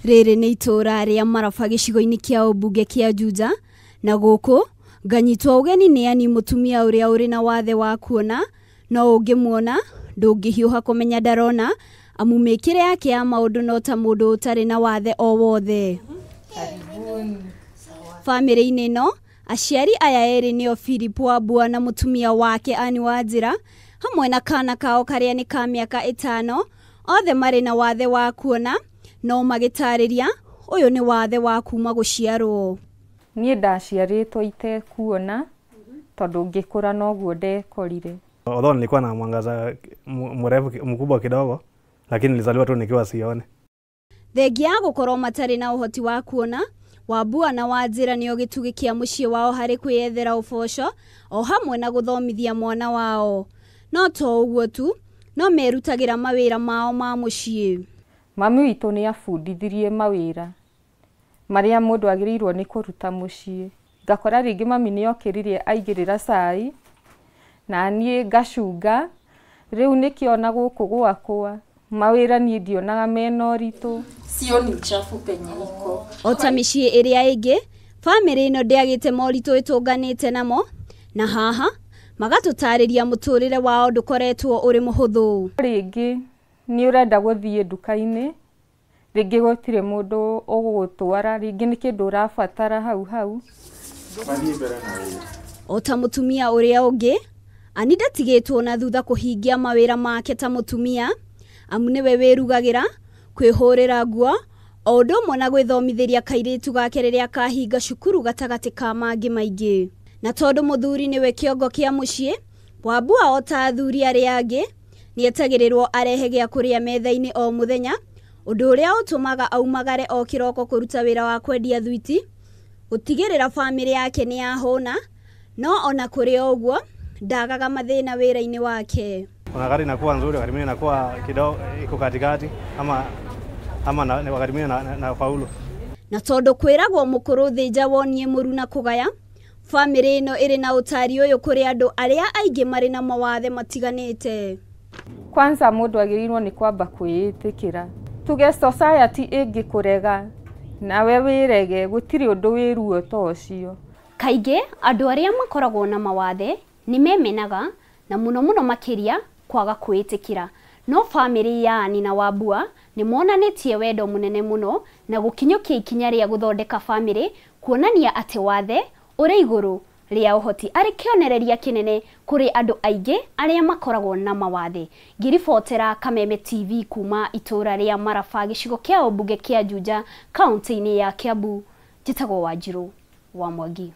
Rĩrĩ nĩ itũũra rĩa Maraba gĩcigo-inĩ kĩa ũmbunge kĩa Juja, na gũkũ nganyitwo ũgeni nĩ Ani mũtumia ũrĩa ũrĩ na wathe wa kuona, no ũngĩmuona ndũngĩhiũha kũmenya ndarona, amu mĩkĩre yake ya maũndũ no ta mũndũ ũtarĩ na wathe o wothe. Bamĩrĩ-inĩ ĩno, aciari aya erĩ nĩo Philip Wambua na mũtumia wake Ann Wanjĩra, hamwe na kana kao karĩa nĩ ka mĩaka 5, othe marĩ na wathe wa kuona, no magĩtarĩria ũyũ nĩ wathe wa kuma gũciarwo. Niĩ ndaciarĩtwo itekuona tondũ ngĩkũra noguo ndekorire. Although nilikuwa na mwangaza mrefu mkubwa kidogo, lakini nilizaliwa tu nikiwa sione. Thengia ya gũkorwo matarĩ na ũhoti wa kuona, Wambua na Wanjĩra nĩo gĩtugĩ kĩa mũciĩ wao harĩ kwĩyethera ũboco o hamwe na gũthomithia mwana wao. No to ũguo tu, no merutagĩra mawĩra mao ma mũciĩ. Mami witũ nĩ abundithirie mawĩra marĩa mũndũ agĩrĩirwo nĩ kũruta mũciĩ. Ngakora rĩngĩ mami nĩ okĩrire aigĩrĩra cai na niĩ ngacunga, rĩu nĩkĩo na gũkũ gwakwa mawĩra niĩ ndionaga mena ũritũ. Sio ni chafu penye iko. O ta mĩciĩ ĩrĩa ĩngĩ, bamĩrĩ ĩno ndĩagĩte moritũ ĩtũnganĩte namo, na haha magatũtarĩria mũtũrĩre wao ndũkoretwo ũrĩ mũhũthũ. Rĩngĩ nĩ ũrenda gũthiĩ nduka-inĩ, rĩngĩ gũtirĩ mũndũ ũgũgũtwara, rĩngĩ nĩ kĩndũ ũrabatara hau hau. O ta mũtumia ũrĩa ũngĩ, Ani ndatigĩtwo na thutha kũhingia mawĩra make ta mũtumia, amu nĩwe wĩrugagĩra, kwĩhũrĩra nguo, o ũndũ ũmwe na gwĩthomithĩria kairĩtu gake rĩrĩa kahinga cukuru gatagatĩ ka mangĩ maingĩ. Na tondũ mũthuri nĩwe kĩongo kĩa mũciĩ, Wambua o ta athuri arĩa angĩ, nĩetagĩrĩrwo arehe gĩa kũrĩa metha-inĩ o mũthenya, ũndũ ũrĩa ũtũmaga aumagare o kĩroko kũruta wĩra wa kwendia thwiti, gũtigĩrĩra bamĩrĩ yake nĩ yahũna, no ona kũrĩ o ũguo, ndagaga mathĩna wĩra-inĩ wake. Kuna wakati inakuwa nzuri, wakati mwingine inakuwa kidogo iko katikati ama na wakati mwingine na faulu. Na tondũ kwĩragwo mũkũrũ thĩnja wonie mũru na kũgaya, bamĩrĩ ĩno ĩrĩ na ũtari ũyũ kũrĩ andũ arĩa aingĩ marĩ na mawathe matiganĩte. Kwanza mũndũ agĩrĩirwo nĩ kwamba kwĩĩtĩkĩra. Tuge society ĩngĩkũrega nawe wĩrege, gũtirĩ ũndũ wĩ ruo ta ũcio. Kaingĩ andũ arĩa makoragwo na mawathe nĩ memenaga na mũno mũno makĩria kwaga kwĩĩtĩkĩra. No bamĩrĩ ya Ani na Wambua nĩ monanĩtie wendo mũnene mũno na gũkinyũkia ikinya rĩa gũthondeka bamĩrĩ, kuonania atĩ wathe ũrĩ igũrũ rĩa ũhoti, arĩ kĩonereria kĩnene kũrĩ andũ aingĩ arĩa makoragwo na mawathe. Ngĩribotera Kameme TV kuma itũũra rĩa Maraba gĩcigo kĩa ũmbunge kĩa Juja kaunti-inĩ ya Kiambu, njĩtagwo Wanjirũ wa Mwangi.